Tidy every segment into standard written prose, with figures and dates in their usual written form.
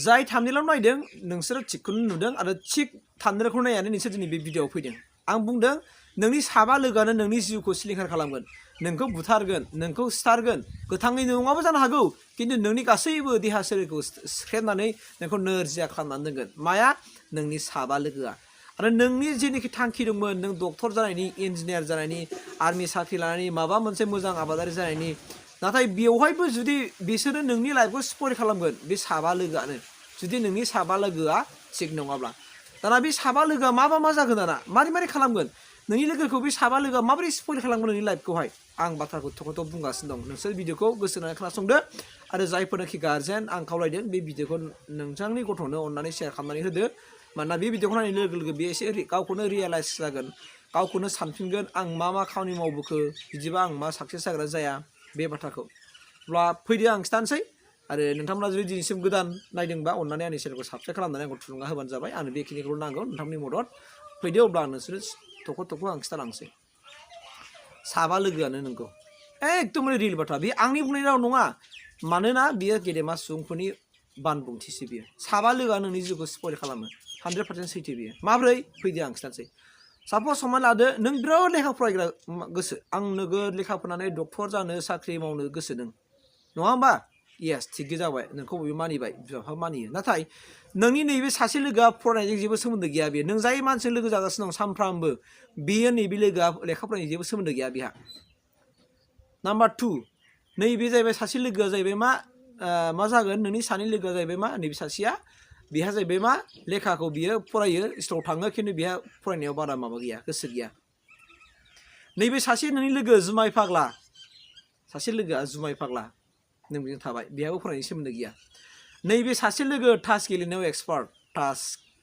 जाय थामनेलाव नायदों नोंसोरो थिगखौनो नुदों आरो थिग थामनेलखौ नायनानै नोंसोर दिनै बे भिडिअआव फैदों आं बुंदों नोंनि साबा लोगोआनो नोंनि जिउखौ सिलिंखार खालामगोन नोंखौ बुथारगोन नोंखौ सिथारगोन गोथाङै नङाबो जानो हागौ खिन्थु नोंनि गासैबो देहा सोलेरखौ सिख्रेबनानै नोंखौ नोरजिया खालामनानै दोनगोन माया नोंनि साबा लोगोआ आरो नोंनि जेनोखि थांखि दंमोन नों डक्टर जानायनि इन्जिनियार जानायनि आर्मि साख्रि लानायनि माबा मोनसे मोजां आबादारि जानायनि नाथाय बेवहायबो जुदि बिसोरो नोंनि लाइफखौ स्पइल खालामगोन बे साबा लोगोआनो जुदि नोंनि साबा लोगोआ थिग नङाब्ला दाना बे साबा लोगोआ मा जागोन दाना मारै खालामगोन नोंनि लोगोखौ बे साबा लोगोआ माबोरै स्पइल खालामगोन नोंनि लाइफखौहाय आं बाथ्राखौ थख' बुंगासिनो दं नोंसोर भिडिअखौ गोसो होनानै खोनासंदो आरो जायफोरनाखि गार्जेन आं खावलायदों बे भिडिअखौ नोंथांनि गथ'नो अननानै शेयार खालामनानै होदो मानोना बे भिडिअखौ नायनाय लोगो लोगो बे एसे गावखौनो रियेलाइज जागोन गावखौनो सानफिनगोन आं मा खामानि मावबोखो बिदिबा आं मा साक्सेस जाग्रा जाया बे बाथ्राखौ अब्ला फैदो आं खिथानोसै आरो नोंथांमोना जुदि दिनैसिम गोदान नायदोंबा अननानै आंनि चेनेलखौ साबस्क्राइब खालामनानै आंखौ थुलुंगा होबानो जाबाय आंनो बेखिनिखौल' नांगौ नोंथांनि मदद फैदो अब्ला आं नोंसोर थख' आं खिथालांसै साबा लोगोआनो नोंगौ एकदमबारे रियेल बाथ्रा बे आंनि बुंनाय राव नङा मानोना बियो गेदेमा सुबुंफोरनि बानबुंथिसो बियो साबा लोगोआ नोंनि जिउखौ स्पइल खालामो 100% सैथो बियो माब्रै फैदो आं खिथानोसै सापस हमना लादो नों बिराद लेखा फरायग्रा गोसो आं नोगोद लेखा फरायनानै डक्टर जानो साख्रि मावनो गोसो नों नङा होमबा येस थिगै जाबाय नोंखौ बयबो मानिबाय बिमा बिफा मानियो नाथाय नोंनि नैबे सासे लोगोआ फरायनायजों जेबो सोमोन्दो गैया बेयो नों जाय मानसिजों लोगो जागासिनो दं सानफ्रामबो बेयो नैबे लोगोआ लेखा फरायनायजों जेबो सोमोन्दो गैया बेहा नाम्बार 2 नैबे जाहैबाय सासे लोगोआ जाहैबाय मा जागोन नोंनि सानै लोगोआ जाहैबाय मा नैबे सासेया बेहा जाहैबाय मा लेखाखौ बियो फरायो स्कुलाव थाङो खिन्थु बेहा फरायनायाव बारा माबा गैया गोसो गैया नैबे सासे नोंनि लोगो जुमाय फाग्ला सासे लोगोआ जुमाय फाग्ला नों बेजों थाबाय बेहाबो फरायनायनि सोमोन्दो गैया नैबे सासे लोगो तास गेलेनायाव एक्सपार्ट तास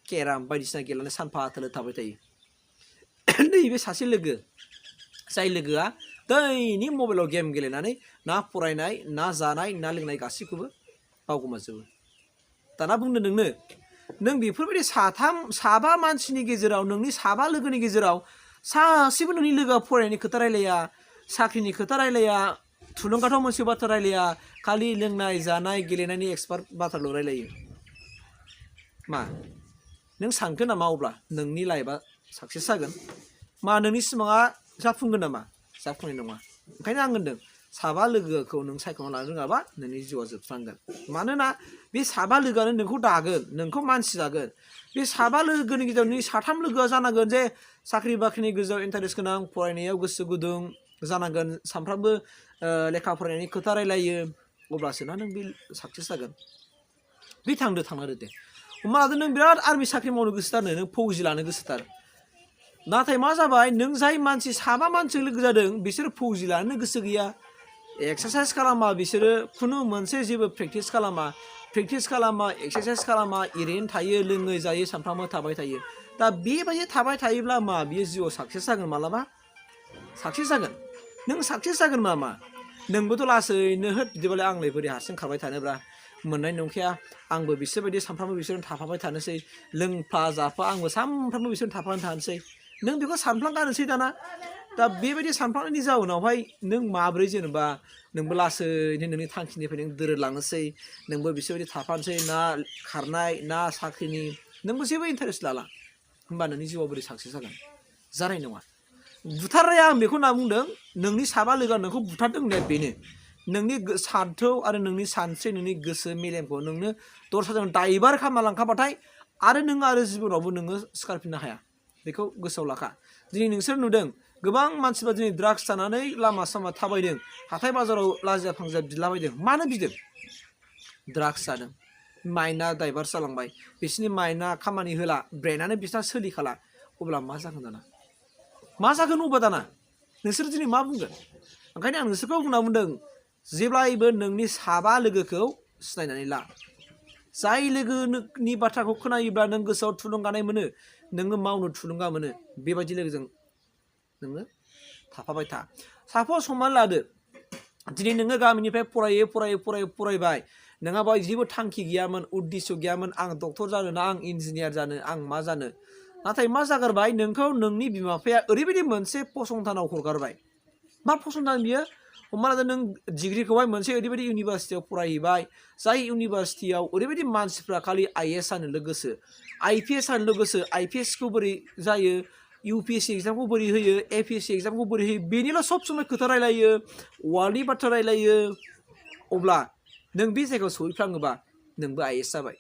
केराम बायदिसिना गेलेनानै सानफा थोलो थाबाय थायो नैबे सासे लोगो जाय लोगोआ दैनि मबाइलाव गेम गेलेनानै ना फरायनाय ना जानाय ना लोंनाय गासैखौबो बावगोमाजोबो दाना बुंदो नों बेफोरबायदि साबा मानसिनि गेजेराव नोंनि साबा लोगोनि गेजेराव सासेबो नोंनि लोगोआ फरायनायनि खोथा रायलाया साख्रिनि खोथा रायलाया थुलुंगाथाव मोनसे बाथ्रा रायलाया खालि लोंनाय जानाय गेलेनायनि एक्सपार्ट बाथ्राल' रायलायो मा नों सानखो नामा अब्ला नोंनि लाइफआ साक्सेस जागोन मा नोंनि सिमाङा जाफुंगोन नामा जाफुंनाय नङा ओंखायनो आं होनदों साबा लोगोखौ नों सायख'ना लानो रोङाबा नोंनि जिउआ जोबस्रांगोन मानोना बे साबा लोगोआनो नोंखौ दागोन नोंखौ मानसि जागोन बे साबा लोगोनि गेजेराव नोंनि साथाम लोगोआ जानांगोन जे साख्रि बाख्रिनि गेजेराव इन्टारेस्ट गोनां फरायनायाव गोसो गुदुं जानांगोन सानफ्रामबो लेखा फरायनायनि खोथा रायलायो अब्लासो ना नों बे साक्सेस जागोन बे थांना दे हमना लादो नों बिराद आर्मि साख्रि मावनो गोसोथारनो नों फौजि लानो गोसोथार नाथाय मा जाबाय नों जाय मानसि साबा मानसिजों लोगो जादों बिसोर फौजि लानो गोसो गैया एक्सारसाइज खालामा बिसोरो खुनु मोनसे जेबो प्रेक्टिस खालामा एक्सारसाइज खालामा ओरैनो थायो लोङै जायो सानफ्रामबो थाबाय थायो दा बेबायदि थाबाय थायोब्ला मा बियो जिउआव साक्सेस जागोन मालाबा साक्सेस जागोन नों साक्सेस जागोन मा नोंबोथ' लासैनो होद बिदिबालाय आंलाय बोरै हारसिं खारबाय थानोब्रा मोननाय नंखाया आंबो बिसोरबायदि सानफ्रामबो बिसोरजों थाफाबाय थानोसै लोंफा जाफा आंबो सानफ्रामबो बिसोरजों थाफाबाय थानोसै नों बेखौ सानफ्लांगारनोसै दाना दा बेबायदि सानफ्लांनायनि जाउनावहाय नों माब्रै जेनेबा नोंबो लासैनो नोंनि थांखिनिफ्राय नों दोरोदलांनोसै नोंबो बिसोरबायदि थाफानोसै ना खारनाय ना साख्रिनि नोंबो जेबो इन्टारेस्ट लाला होमबा नोंनि जिउआव बोरै साक्सेस जागोन जानाय नङा बुथारनाया आं बेखौ होनना बुंदों नोंनि साबा लोगोआ नोंखौ बुथारदों होननाया बेनो नोंनि सान्थौ आरो नोंनि सानस्रि नोंनि गोसो मेलेमखौ नोंनो दस्राजों दाइभार खालामना लांखाबाथाय आरो जिबनावबो नोङो सिखारफिननो हाया बेखौ गोसोआव लाखा दिनै नोंसोर नुदों गोबां मानसिफ्रा दिनै ड्राग्स जानानै लामा सामा थाबायदों हाथाय बाजाराव लाजिया फांजिया बिलाबायदों मानो बिदों ड्राग्स जादों माइन्डआ दाइभार्ट जालांबाय बिसोरनि माइन्डआ खामानि होला ब्रेनानो बिसोरना सोलिखाला अब्ला मा जागोन दाना मा जागोन अब्ला दाना नोंसोर दिनै मा बुंगोन ओंखायनो आं नोंसोरखौ बुंदों जेब्लायबो नोंनि साबा लोगोखौ सिनायनानै ला जाय लोगोनि बाथ्राखौ खोनायोब्ला नों गोसोआव थुलुंगानाय मोनो नोङो मावनो थुलुंगा मोनो बेबायदि लोगोजों नोङो थाफाबाय था सापस हमनानै लादो दिनै नोङो गामिनिफ्राय फरायबाय नोंहा बावहाय जेबो थांखि गैयामोन उद्देश्य गैयामोन आं डक्टर जानो ना आं इन्जिनियार जानो आं मा जानो नाथाय मा जागारबाय नोंखौ नोंनि बिमा बिफाया ओरैबायदि मोनसे फसंथानाव हरगारबाय मा फसंथान बियो हमना ला नों डिग्रीखौहाय मोनसे ओरैबायदि इउनिभारसिटियाव फरायहैबाय जाय इउनिभारसिटियाव ओरैबायदि मानसिफ्रा खालि आइएस जानो लोगोसे आइपिएस जानो लोगोसे आइपिएसखौ बोरै जायो इउपिएससि एग्जामखौ बोरै होयो एपिएससि एग्जामखौ बोरै होयो बेनिल' सब समय खोथा रायलायो वार्डनि बाथ्रा रायलायो अब्ला नों बे जायगायाव सहैफ्लाङोबा नोंबो आइएस जाबाय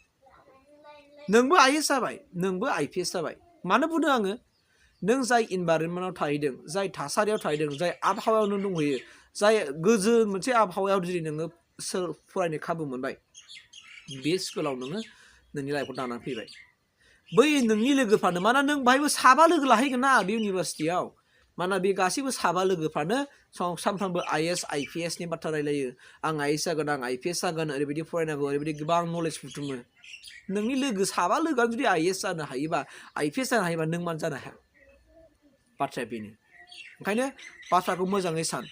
नोंबो आइएस जाबाय नोंबो आइपिएस जाबाय मानो बुंदों आङो नों जाय इनभाइरनमेन्टआव थाहैदों जाय थासारियाव थाहैदों जाय आबहावायाव नों दंहैयो जाय गोजोन मोनसे आबहावायाव जुदि नोङो फरायनो खाबु मोनबाय बे स्कुलाव नोङो नोंनि लाइफखौ दानानै फैबाय बै नोंनि लोगोफ्रानो माना नों बाहायबो साबा लोगो लाहैगोन ना बे इउनिभारसिटियाव माना बे गासैबो साबा लोगोफ्रानो सानफ्रामबो आइएस आइपिएसनि बाथ्रा रायलायो आं आइएस जागोन आं आइपिएस जागोन ओरैबायदि फरायनांगौ ओरैबायदि गोबां नलेज बुथुमो नोंनि लोगो साबा लोगोआनो जुदि आइएस जानो हायोबा आइपिएस जानो हायोबा नों मानो जानो हाया बाथ्राया बेनो ओंखायनो बाथ्राखौ मोजाङै सान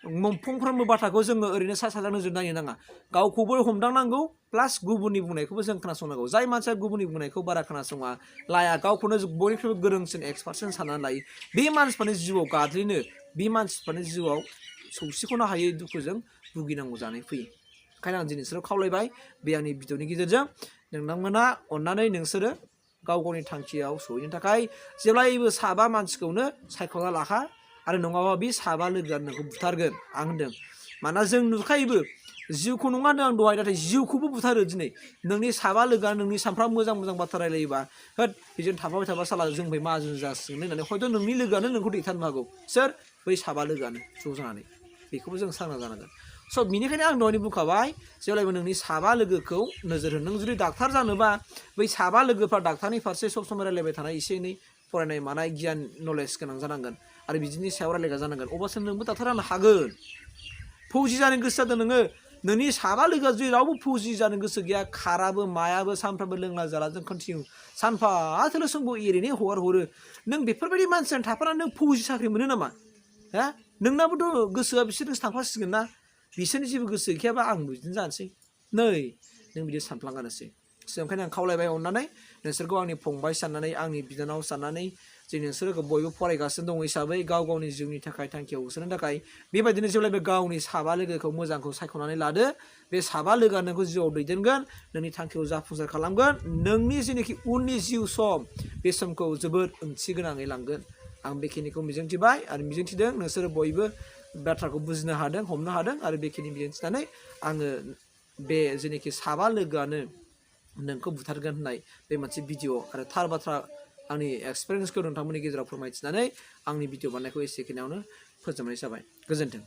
फंफ्रोमबो बाथ्राखौ जोङो ओरैनो सा साज्रां नोजोर नायनो नाङा गावखौबो हमदांनांगौ प्लास गुबुननि बुंनायखौबो जों खोनासंनांगौ जाय मानसिया गुबुननि बुंनायखौ बारा खोनासङा लाया गावखौनो बयनिख्रुइबो गोरोंसिन एक्सपार्टसिन साननानै लायो बे मानसिफोरनि जिउआव गाज्रिनो बे मानसिफोरनि जिउआव सौसिख'नो हायै दुखुजों भुगिनांगौ जानानै फैयो ओंखायनो आं दिनै नोंसोरखौ खावलायबाय बे आंनि भिडिअनि गेजेरजों नोंथांमोना अननानै नोंसोरो गाव गावनि थांखियाव सहैनो थाखाय जेब्लायबो साबा मानसिखौनो सायख'ना लाखा आरो नङाबा बे साबा लोगोआ नोंखौ बुथारगोन आं होनदों मानोना जों नुखायोबो जिउखौ नङा होनदों आं दहाय नाथाय जिउखौबो बुथारो दिनै नोंनि साबा लोगोआ नोंनि सानफ्रामबो मोजां मोजां बाथ्रा रायलायोबा होद बेजों थाफाबाय थाबा साला जोंनिफ्राय माहाजोन जासिगोन होननानै हयथ' नोंनि लोगोआनो नोंखौ दैथारनो हागौ सोर बै साबा लोगोआनो ज' जानानै बेखौबो जों सांग्रां जानांगोन स' बिनिखायनो आं दहायनो बुंखाबाय जेब्लायबो नोंनि साबा लोगोखौ नोजोर हो नों जुदि डाक्टार जानोबा बै साबा लोगोफ्रा डाक्टारनि फारसे सब समय रायलायबाय थानाय एसे एनै फरायनाय मानाय गियान नलेज गोनां जानांगोन आरो बिदिनि सायाव रायलायग्रा जानांगोन अब्लासो नोंबो डाक्टार जानो हागोन फौजि जानो गोसो जादों नोङो नोंनि साबा लोगोआ जुदि रावबो फौजि जानो गोसो गैया खाराबो मायाबो सानफ्रामबो लोंला जालाजों कन्टिनिउ सानफा थोलो सोंबो एरैनो हगार हरो नों बेफोरबायदि मानसिजों थाफानानै नों फौजि साख्रि मोनो नामा हा नोंनाबोथ' गोसोआ बिसोरजों थांफासिगोन ना बिसोरनि जेबो गोसो गैखायाबा आंबो बिदिनो जानोसै नै नों बिदि सानफ्लांगानोसै ओंखायनो आं खावलायबाय अननानै नोंसोरखौ आंनि फंबाय साननानै आंनि बिनानाव साननानै जे नोंसोरखौ बयबो फरायगासिनो दङ हिसाबै गाव गावनि जिउनि थाखाय थांखियाव होसोनो थाखाय बेबायदिनो जेब्लायबो गावनि साबा लोगोखौ मोजांखौ सायख'नानै लादो बे साबा लोगोआ नोंखौ जिउआव दैदेनगोन नोंनि थांखिखौ जाफुंसार खालामगोन नोंनि जेनोखि उननि जिउ सम बे समखौ जोबोद ओंथि गोनाङै लांगोन आं बेखिनिखौ मिजिंथिबाय आरो मिजिंथिदों नोंसोरो बयबो बाथ्राखौ बुजिनो हादों हमनो हादों आरो बेखिनि मिजिंथिनानै आङो बे जेनोखि साबा लोगोआनो नोंखौ बुथारगोन होननाय बे मोनसे भिडिअ आरो थार बाथ्रा आंनि एक्सपिरियेन्सखौ नोंथांमोननि गेजेराव फोरमायथिनानै आंनि भिडिअ बानायनायखौ एसेखिनियावनो फोजोबनाय जाबाय गोजोन्थों।